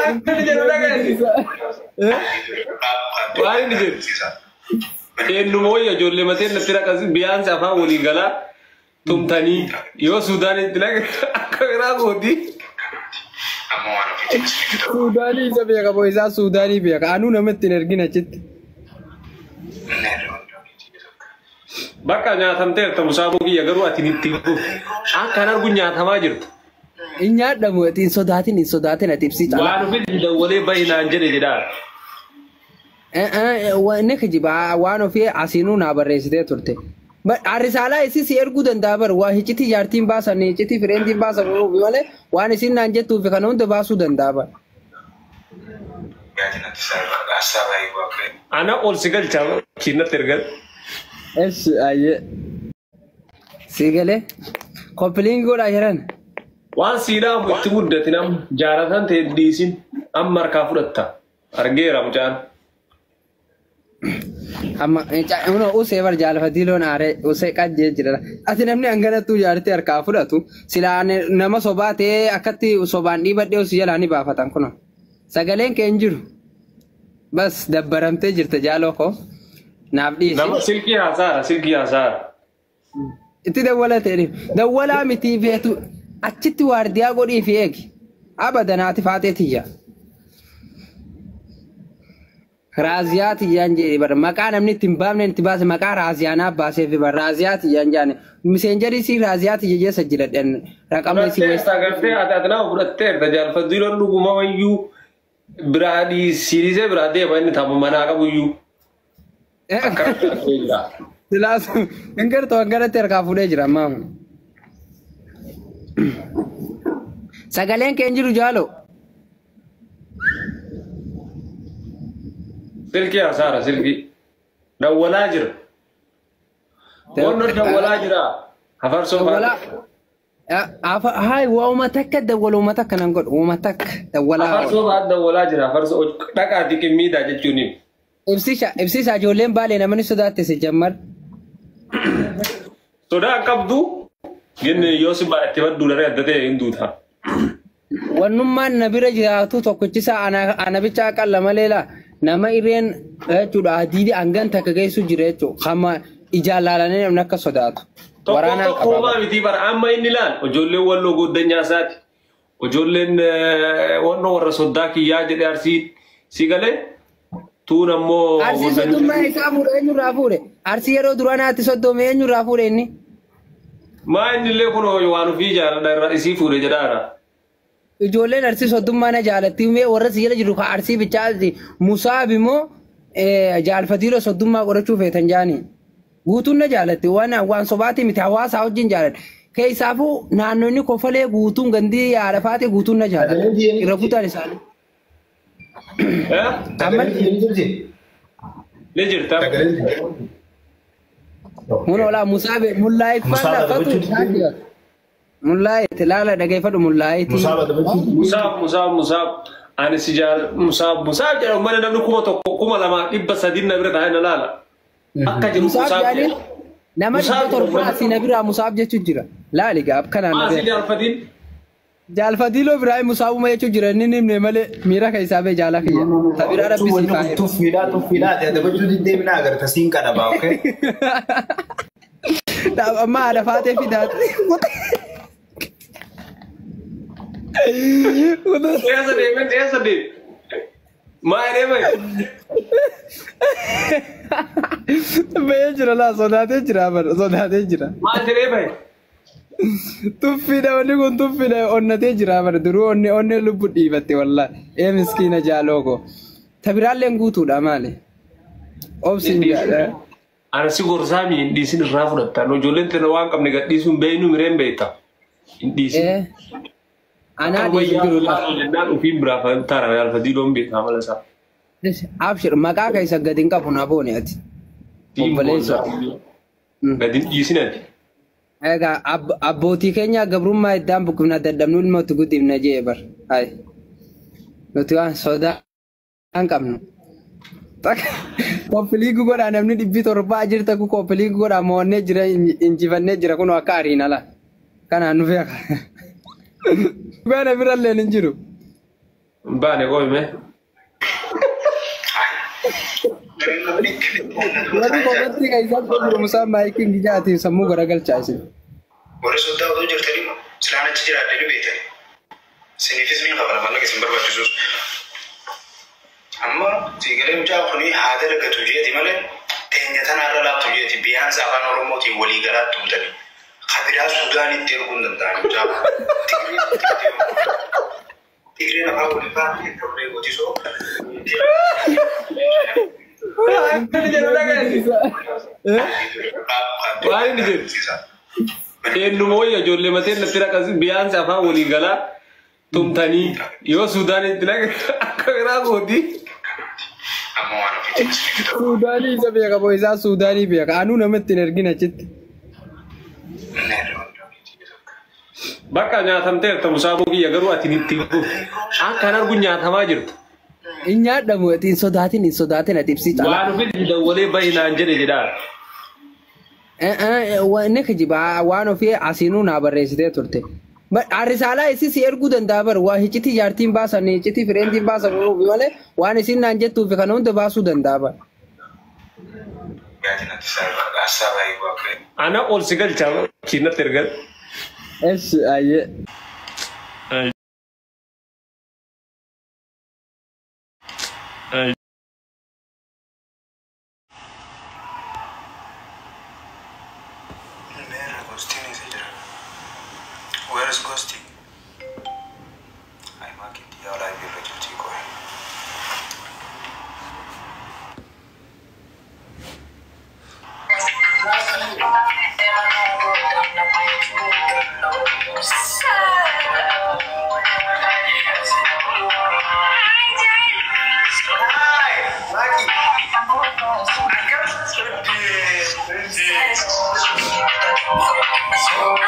Waan inni jedhu dhagaye. Waan inni jedhu. Eenyuma wayya ijoollee mateen natti raqas biyaansi afaan walii galaa tumtanii yoo Suudaanitti naqa akka biraa gooti. Suudaanii isa beeka boo isaa Suudaanii beeka. Anuu namatti hin ergin achitti. Bakka nyaatamteerta musaaboo kiyya garuu ati itti fufu. Akkan argu nyaatamaa jirta. Hin nyaadhamu ati hin sodaatin hin sodaatin ati ibsii caalaa. Waan ofitti dawwalee bahinaan jedhe jedhaa. Inni kijiba waan ofii asiinuu naa barreessitee turte. Arrisaalaa isii si erguu danda'a bar waa hiccitii jaartiin baasan hiccitii fireentiin baasan malee waan isin naan jettuuf kana hunda baasuu danda'a bar. Ana ol si galchaa kinnatti ergan. Eshi ayyee. Si galee koppiliin godhaa jiran. Waan siidhaa itti guddatin amma jaaratan ta'e dhiisin amma harkaa fudhatta. Argeera mucaan. Amma usee bar jaalfatii loon aaree usee qajjee jira. Ati namni hanganattuu jaartii harkaa fudhatu silaa nama sobaa ta'ee akkatti sobaan dhiibadhee osoo jalaa ni baafatan kun. Sagaleen kee hin jiru. Bas dabbaramtee jirta jaaloo koo. Naaf dhiisi. Nama silkii haasaara silkii haasaara. Itti dawwalatee dawwalaa miti feetu achitti waardiyaa godhii fi eegi. Abadan haati faatee tiyya. Raaziyaa tiyyaan jedhe bara maqaa namni itti hin baafne itti baase maqaa raaziyaanaa baasee fi bara raaziyaa tiyyaan jaane miseenjarii si raaziyaa tiyya jeessa jira raqamni si weessa. Fudhatteerta gartee ati ati nama fudhatteerta jaalfattuu loon dhuguma wayyuu biraa dhiisee biraa deema inni tapha manaa qabu iyyuu. Akkanatti argee jira. Silaas hin gartuu hanganatti harkaa fuudhee jira ammaa. Sagaleen kee hin jiru jaalo. Silkii haasaara silkii. Dawwalaa jira. Wanno dawwalaa jira. Hafarsoo Dawwalaa. Hayi waa'uma takka dawwala uuma takka nan godhu uuma takka dawwalaa. Hafarsoo fa'aa dawwalaa jira. Hafarsoo dhaqaati qimmiidhaa jechuun. Ibsisha ibsisha ijoolleen baalee namni sodaattise jammar. Sodaa qabdu jenne yoo si itti badduu daree adda ta'e hin duuta. Wannummaan na bira jiraatu tokkichisa ana bichaa qalla malee laa nama irreen jechuudha adiidi hangan takka geessu jira jechuudha kama ijaan laalanii namni akka sodaatu. Tokko Waraanaan tokko qaba. homaa miti bara amma inni laal ijoolleen walloo goddanyaa isaati. Ijoolleen wannoo warra soddaa kiyyaa jedhe arsii si galee tuun ammoo. Arsii soddummaa isaa fuudhe eenyurraa fuudhe? Arsii yeroo duraa naatti soddoome eenyurraa fuudhe inni? Maa inni illee kun waan ofii jaaladha irraa isii fuudhe jedhaara. Ijoolleen arsii soddummaa na jaalatti mee warra si jala jiru ka arsii bichaa musaab immoo jaalfatiiroo soddummaa godhachuu feetan jaanii. Guutuun na jaalatti waan waan sobaati miti hawaasaa wajjin jaaladha. Keessaafuu naannoonni kofalee guutuun gandii yaada faate guutuun na jaalladha. Irra guutaan isaanii. Amma Ni jirta. mun olaa musaabe mullaayit Musaaba faana fatu. Mullaayit laala dhageeffadhu mullaayit. Musaab musaab musaab ani si jaal musaab musaab jedhamu mana namni 1000 2300 na bira taa'ee na laala. Akka jiru Musaab musaab jaaliin jedha. nama 700 asii na biraa musaab jechuun jira. Laali gaaf kanaan na Maasii bira. jaalfatiin. Jaalfatiiloo biraa musaabuma jechuun jira inni himne malee miira kan isaa bee jaala kiyya. Tabiraa rabbi sii faayee. Tuffiidhaa tuffiidhaa ati adabachuu diddeeminaa agarta siin qadhabaa okay? Amma haadha faatee fidaate. Eessa deemen eessa deeme? Maa deeme? Bahee jira laa sodaatee jira bara sodaatee jira. Maal jedhee bahe? Tuffiidha wanni kun tuffiidha onnatee jira bara duruu onne onne lubbu dhiibatte wallaahi. Ee miskiina jaaloo koo. Tabiraalleen guutuudha maali? Obsiin jaadha. Ana si gorsaa mi hin dhiisin irraa fudhatta. Ijoolleen tana waan qabne gadhiisuun beeynu mireen beekta. Hin dhiisin. Ee. Anaa dhiisu jiru laa. Jennaan ofiin biraa taara jaalfatii loon beekaa mala isaa. Abshir maqaa keessa gadi hin qabu na boone ati. Obboleessa. Gadi hin dhiisin ati. Egaa abbootii keenya gabrummaa iddaan buqqifna dadhabnu ilma itti guddifna jee bar. Hai. Nuti waan sodaa hin qabnu. Koppiliigu godhaa namni 700 jirta kun koppiliigu godhaa mo'annee jira injifannee jira kun akka ariin ala. Kanaan nu beeka. Dhugaa na birallee hin jiru. Baane qoyme. Warri kophatti kan isaan jiru Musaa maayikiin gijaatiin sammuu garagalchaa isin. Warri soddaa otoo jirtanii silaan achi jiraadhee ni beektan. Siniifis ni qabala maallaqa isin barbaachisus. Amma siigalee mucaa kuni haa dalagatu jeeti malee teenya tanaarra laattu jeeti biyyaansa afaan Oromootiin walii galaa tumtanii. Kabiraa Suudaanitti erguu hin danda'an mucaa. Tigreen afaan walii faana qabdee gootisoo. Waan inni jedhu. Eenyuma wayya ijoollee mateen natti raqas biyyaansi afaan walii galaa tumtanii yoo Suudaanitti naqa akka biraa gootii. Amma waan ofiitiin isin ta'u. Suudaanii isa beeka boo isaa Suudaanii beeka. Anuu namatti hin ergin achitti. Bakka nyaatamteerta Musaaboo kiyya garuu ati itti akkan argu nyaatamaa jirta. Hin nyaadhamu ati hin sodaatin hin sodaatin ati ibsii caalaa. Waan ofiitti dawwalee bahi naan jedhe jedhaa. Inni kijibaa waan ofii asiinuu naa barreessitee turte. Risaalaa isii si erguu danda'a bar waa hiccitii jaartiin baasan hiccitii fireentiin baasan malee waan isin naan jettuuf kana hunda baasuu danda'a bar. Ana ol si galcha chiinatti ergan. Eessi ayyee. Where is Ghosty? I'm marking the live jirti qoy.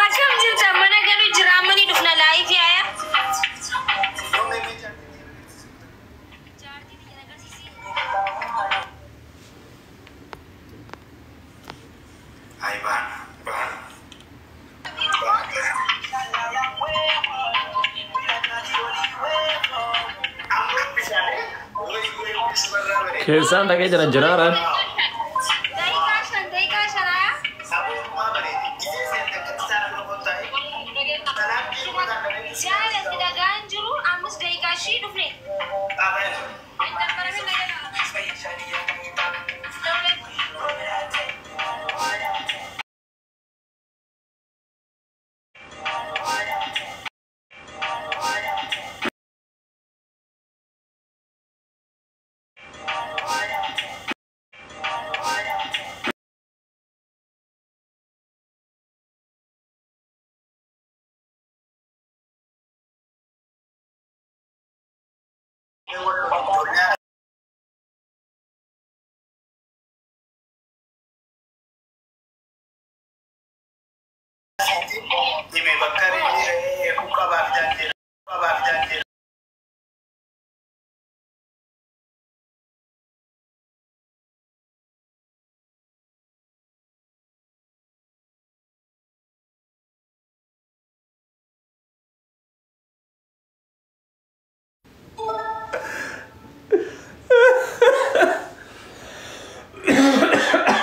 Akkam jirta mana galu jira mani dhufna live yaaya. Jaartii biyya agarsiisi. Ay baan baan. Keessaan dhaqee jira jiraaraan. Daqiiqaa 5 daqiiqaa 5 aayaa. Jaalatti dhagaan jiru ammas daqiiqaa ishii dhufne. Hin dabbaramin dhagala. Hime bakka qabaaf jaalladha. Qabaaf jaalladha.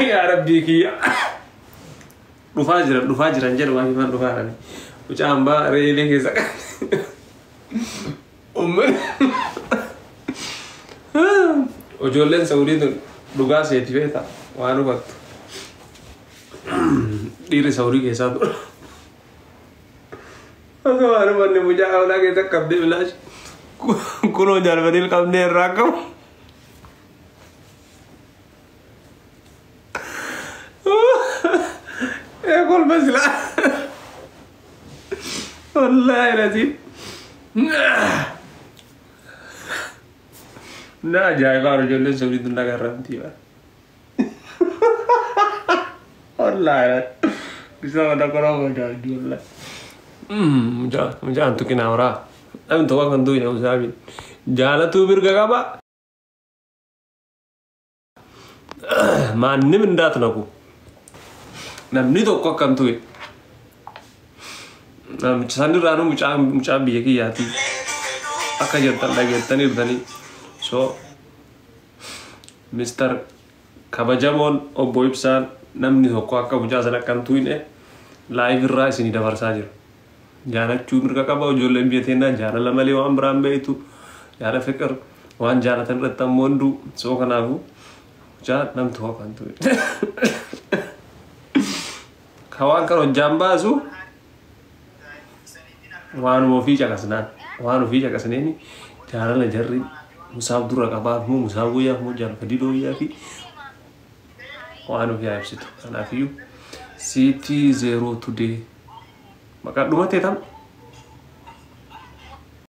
Yaa rabbii kiyya. Dhufaa jiran jedhu waan himan dhufaa jiran. Mucaa hambaa reelee keessa Uummanni. Ijoolleen Saudii tun dhugaa seeti beektaa waan hubattu. Dhiirri Saudii keessaa ture. Osoo waan hubanne mucaa hawlaa keessa qabdee bilaash. Kunoo jaalfatee qabnee irraa qabu. Kolfa silaa. Wallaahi nasiib. Na ajaa'ibaa ijoolleen Saudii tun dhagarramtii bara. Wallaahi bisa pada korang ajaa'ibdi wallaahi. Mucaa mucaan tuqinaa horaa. Namni tokko kan tuqina musaabiin. Jaalatuu mirga qaba. Maannim hindaatnaku. Namni tokko akkam tuqe. Namicha san irraanuu mucaan biyya kiyyaati. Akka jirtan dhageettaniirtanii. So Mr. Kabajamoon obbo Ibsaan namni tokko akka mucaa sana akka hin tuqne live irraa isinii dabarsaa jira. Jaalachuu mirga qaba. Ijoolleen biyya teenyaa jaalala malee waan biraan beektu, jaala fiqir waan jaalatan irratti ammoo hunduu. So kanaafuu mucaa namni tokko akka hin tuqne. Ka waan kana hojjaan baasu waanuma ofii caqasnaan, waan ofii caqasneeni jaalala jarri musaaf dura qabaaf moo musaaf wayyaaf moo jaalfadii dooyyaa fi waan ofii haa ibsitu. Kanaafiyyuu siitii zeeroo today maqaa dhumatee tam.